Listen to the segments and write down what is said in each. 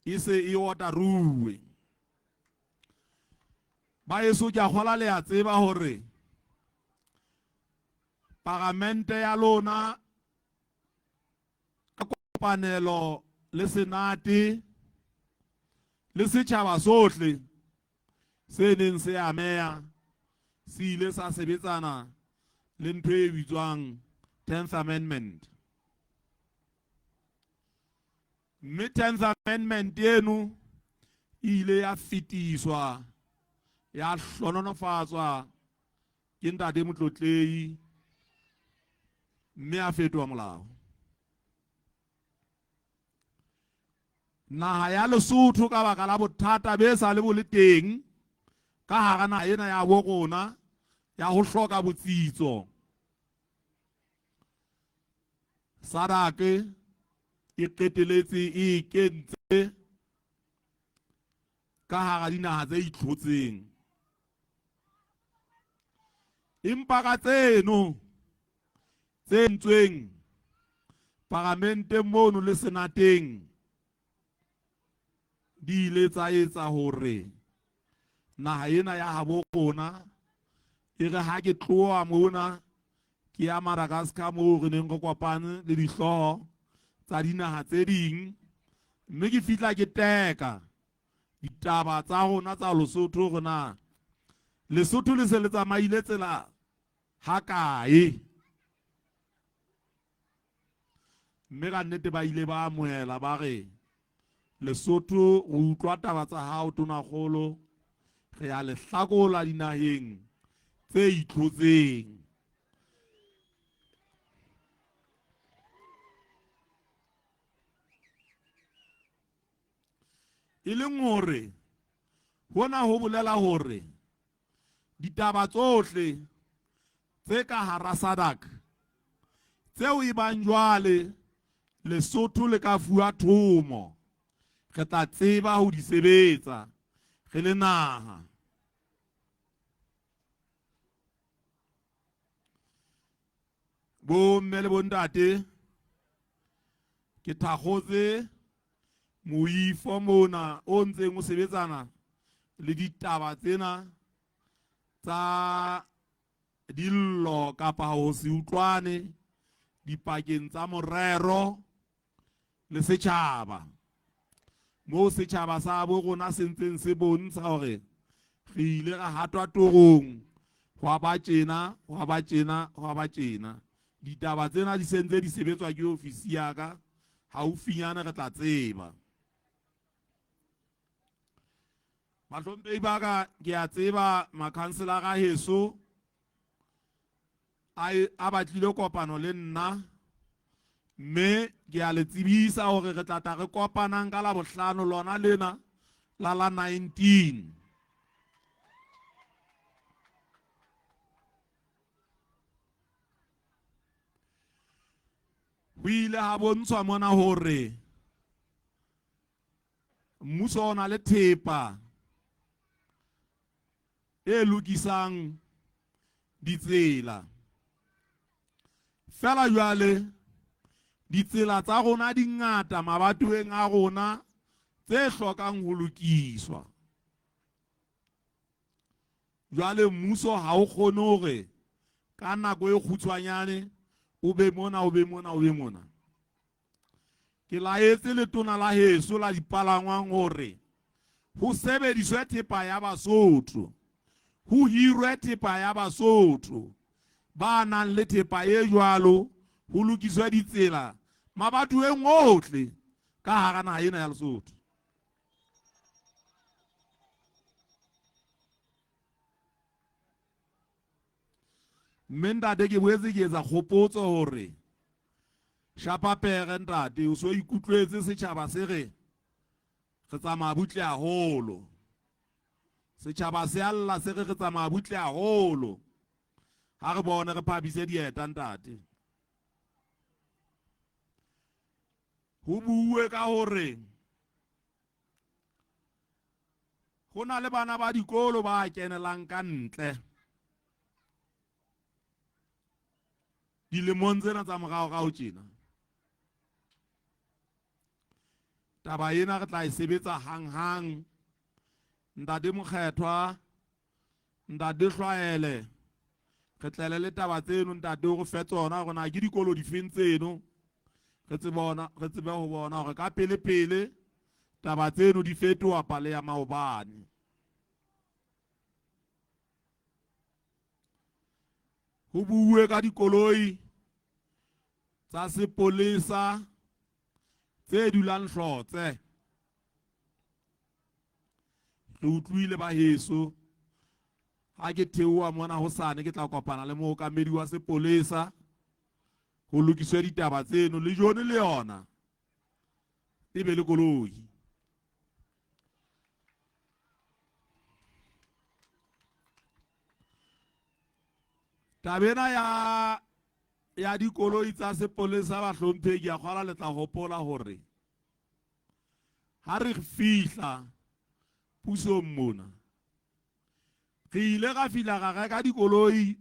E se e otaruwe. Baeso ke a kgola le a tseba hore paramente ya lona ka kopanelo le senate le setjhaba sohle se neng se ameha se ile sa sebetsana le ntho e bitswang 10th Amendment. Mme 10th Amendment eno e ile ya fetiswa ya hlononofatswa ke ntate Motlotlehi mme a fetoha molao. Naha ya Lesotho ka baka la bothata be sa le bo le teng ka hara naha ena ya bo rona ya ho hloka botsitso, SADC e qeteletse e kentse ka hara dinaha tse itlhotseng. Empa ka tseno tse entsweng paramenteng mono le senateng di ile tsa etsa hore naha ena ya habo rona e re ha ke tloha mona ke ya Madagascar moo re neng re kopane le dihlooho tsa dinaha tse ding mme ke fihla ke teka ditaba tsa rona tsa Lesotho hore na Lesotho le se le tsamaile tsela hakae. Mme ka nnete ba ile ba amohela ba re Lesotho re utlwa taba tsa hao tonakgolo, re ya le hlakola dinaheng tse itlhotseng. E leng hore hona ho bolela hore ditaba tsohle tse ka hara SADC tseo e bang jwale Lesotho le ka fuwa thomo, re tla tseba ho di sebetsa re le naha. Bomme le bontate, ke thakgotse moifo mona o ntseng o sebetsana le ditaba tsena tsa dillo kapa ho se utlwane dipakeng tsa morero le setjhaba, moo setjhaba sa bo rona se ntseng se bontsha hore re ile ra hatwa torong, hwa ba tjena, hwa ba tjena, hwa ba tjena. Ditaba tsena di sentse di sebetswa ke ofisi ya ka, haufinyane re tla tseba. Bahlomphehi ba ka, ke a tseba makhanselara heso a batlile kopano le nna, mme ke a le tsebisa hore re tla tla re kopanang ka Labohlano lona lena la la 19. Ho ile ha bontshwa mona hore mmuso o na le thepa e lokisang ditsela. Fela jwale ditsela tsa rona di ngata mabatoweng a rona tse hlokang ho lokiswa. Jwale mmuso ha o kgone hore ka nako e kgutshwanyane o be mona, o be mona, o be mona. Ke laetse letona la heso la dipalangwang hore ho sebediswe thepa ya Basotho, ho hirwe thepa ya Basotho ba nang le thepa e jwalo, ho lokiswe ditsela mabatoweng ohle ka hara naha ena ya Lesotho. Mme ntate ke boetse ke etsa kgopotso hore shapa pere ntate, o so ikutlwetse setjhaba se re re tsamaya butle haholo. Setjhaba se alla se re re tsamaya butle haholo. Ha re bone re phabise dieta ntate. Ho buuwe ka hore ho na le bana ba dikolo ba kenelang ka ntle dilemong tsena tsa moraorao tjena. Taba ena re tla e sebetsa hanghang. Ntate Mokgethwa, Ntate Hlwaele, re tlele le taba tseno ntate o re fe tsona hore na ke dikolo difeng tseno re tsebe ho bona hore ka pele pele taba tseno di fetoha pale ya maobane. Ho buuwe ka dikoloi tsa sepolesa tse dulang Hlotse. Re utlwile ba heso ha ke theoha mona hosane ke tla kopana le mookamedi wa sepolesa ho lokiswe ditaba tseno le jone le yona e be le koloi. Taba ena ya dikoloi tsa sepolesa bahlomphehi a kgola le tla hopola hore ha re fihla pusong mona re ile ra fihla ra reka dikoloi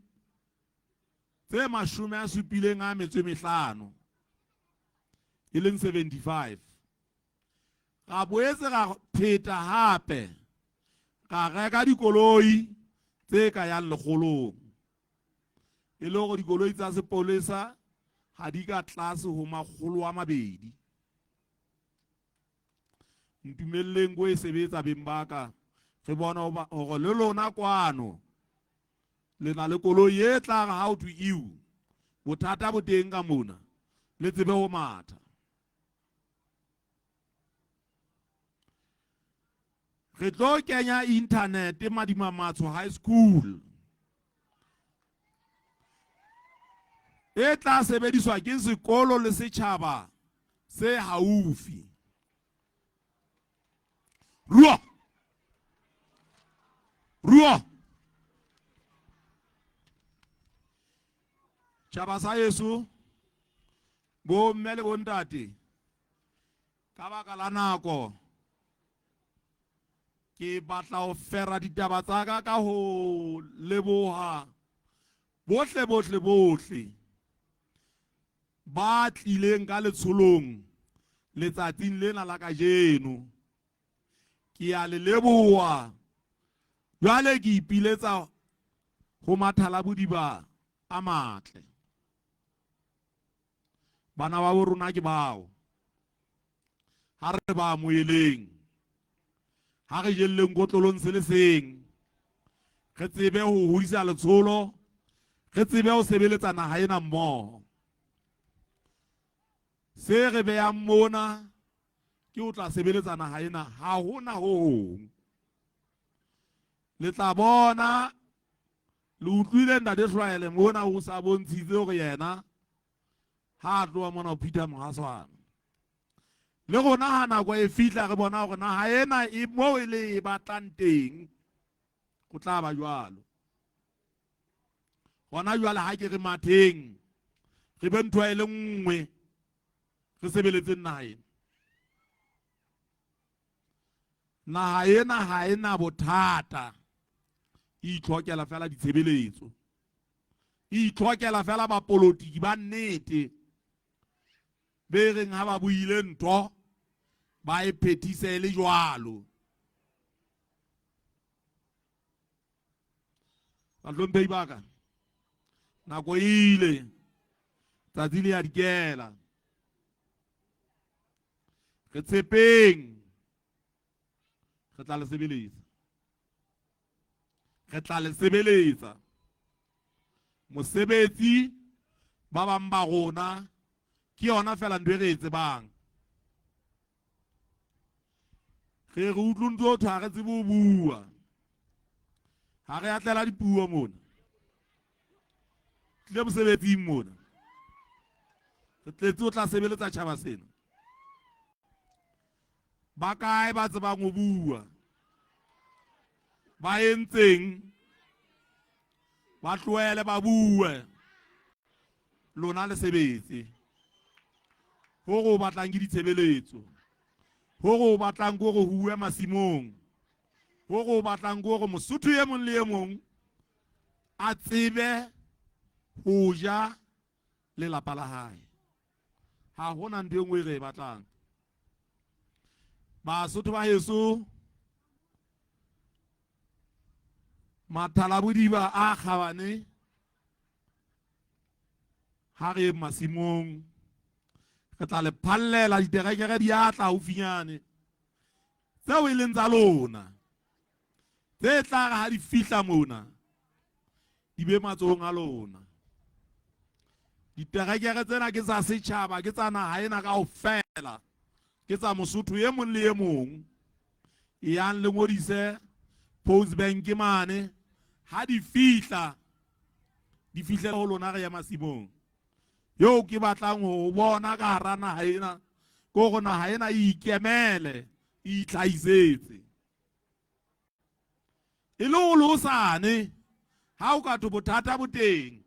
tse 75 e leng 75. Ra boetse ra pheta hape ra reka dikoloi tse ka yang lekgolong, e le hore dikoloi tsa sepolesa ha di ka tlase ho 200. Ntumelleng ko e sebetsa beng ba ka, re bona hore le lona kwano le na le koloi e tla re ha o thwe iu bothata bo teng ka mona le tsebe ho matha. Re tlo kenya internet Madimamatsho High School e tla sebediswa ke sekolo le setjhaba se haufi. Ruo ruo tjhaba sa heso, bo mme le bontate, ka baka la nako ke batla ho fera ditaba tsa ka ka ho leboha bohle bohle bohle ba tlileng ka letsholong letsatsing lena la kajeno. Ke a le leboha. Jwale ke ipiletsa ho Mathalabodiba a matle. Bana ba bo rona ke bao. Ha re ba amoheleng, ha re jelleng kotlolong se le seng, re tsebe ho hodisa letsholo, re tsebe ho sebeletsa naha ena mmoho. Se re behang mona ke o tla sebeletsa naha ena, ha hona ho hong. Le tla bona, le utlwile Ntate Hlwaele mona o sa bontshitse hore yena ha a tloha mona ho Peter Mohaswana. Le rona ha nako e fihla re bona hore naha ena e moo e le e batlang teng, ho tla ba jwalo. Hona jwale ha ke re matheng, re be ntho e le nngwe, re sebeletseng naha ena. Naha ena ha e na bothata, e itlhokela fela ditshebeletso, e itlhokela fela bapolotiki ba nnete be reng ha ba buile ntho ba e phethise e le jwalo. Bahlomphehi ba ka, nako e ile, tsatsi le ya dikela. Re tshepeng, re tla le sebeletsa, re tla le sebeletsa. Mosebetsi ba bang ba rona ke yona fela ntho e re e tsebang. Re re utlwe ntho thwe ha re tsebe ho bua, ha re atlela dipuo mona, tlile mosebetsing mona, re tletse o tla sebeletsa tjhaba sena. Ba kae ba tsebang ho bua? Ba entseng? Ba tlohele ba bue, lona le sebetse. Hore o batlang ke ditshebeletso, hore o batlang ke hore ho uwe masimong, hore o batlang ke hore Mosotho e mong le e mong a tsebe ho ja lelapa la hae. Ha hona ntho e nngwe e re e batlang. Basotho ba heso, mathalabodiba a kgabane, ha re masimong re tla le phallela diterekere di a tla haufinyane tseo e leng tsa lona, tse tla re ha di fihla mona di be matsohong a lona. Diterekere tsena ke tsa setjhaba, ke tsa naha ena kaofela, ke tsa Mosotho e mong le e mong. Eyang le ngodise Post Bank mane, ha di fihla di fihle ho lona. Re ya masimong. Eo ke batlang ho bona ka hara naha ena ke hore naha ena e ikemele, e itlhahisetse, e le ho losane ha o ka thwe bothata bo teng,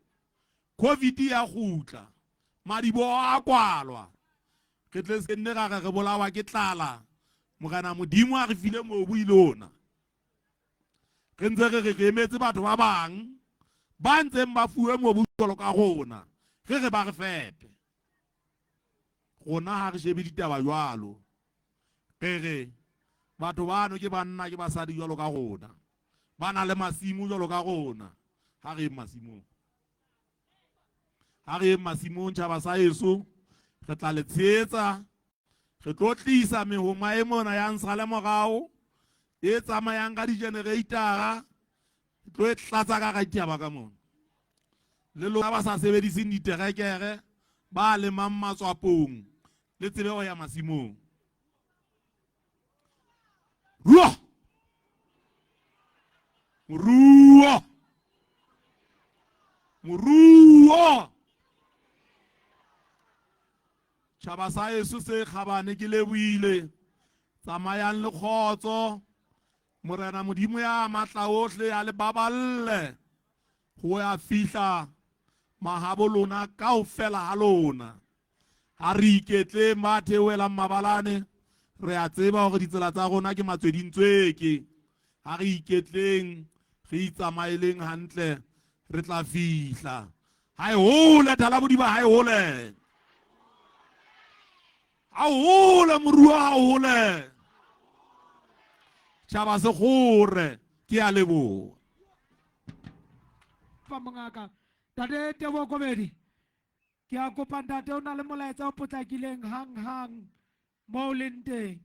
COVID ya kgutla, madiboho a kwalwa, re tle se nne ra re re bolawa ke tlala. Morena Modimo a re file mobu ile ona, re ntse re re re emetse batho ba bang ba ntseng ba fuwe mobu jwalo ka rona, re re ba re fepe. Rona ha re shebe ditaba jwalo, re re batho bano ke banna, ke basadi jwalo ka rona, ba na le masimo jwalo ka rona. Ha re masimong, ha re masimong, tjhaba sa heso, re tla le tshehetsa. Re tlo tlisa mehoma e mona ya nsale morao e tsamayang ka di-generatora, re tlo e tlatsa ka ditaba ka mona. Le lona ba sa sebediseng diterekere, ba lemang matswapong, le tsebe ho ya masimong. Ruo moruo, moruo, tjhaba sa heso se kgabane, ke lebohile. Tsamayang le kgotso. Morena Modimo ya matla ohle a le baballe ho ya fihla mahabo lona kaofela ha lona. Ha re iketleng. Ba theohelang mabalane, re a tseba hore ditsela tsa rona ke matswedintsweke. Ha re iketleng, re itsamaeleng hantle, re tla fihla. Ha e hole Thalabodiba, ha e hole, ha hole moruo, ha hole tjhaba se kgore. Ke a leboha. Fa mongaka Ntate Teboho Kobedi, ke a kopa ntate, o na le molaetsa o potlakileng hang hang mo o leng teng.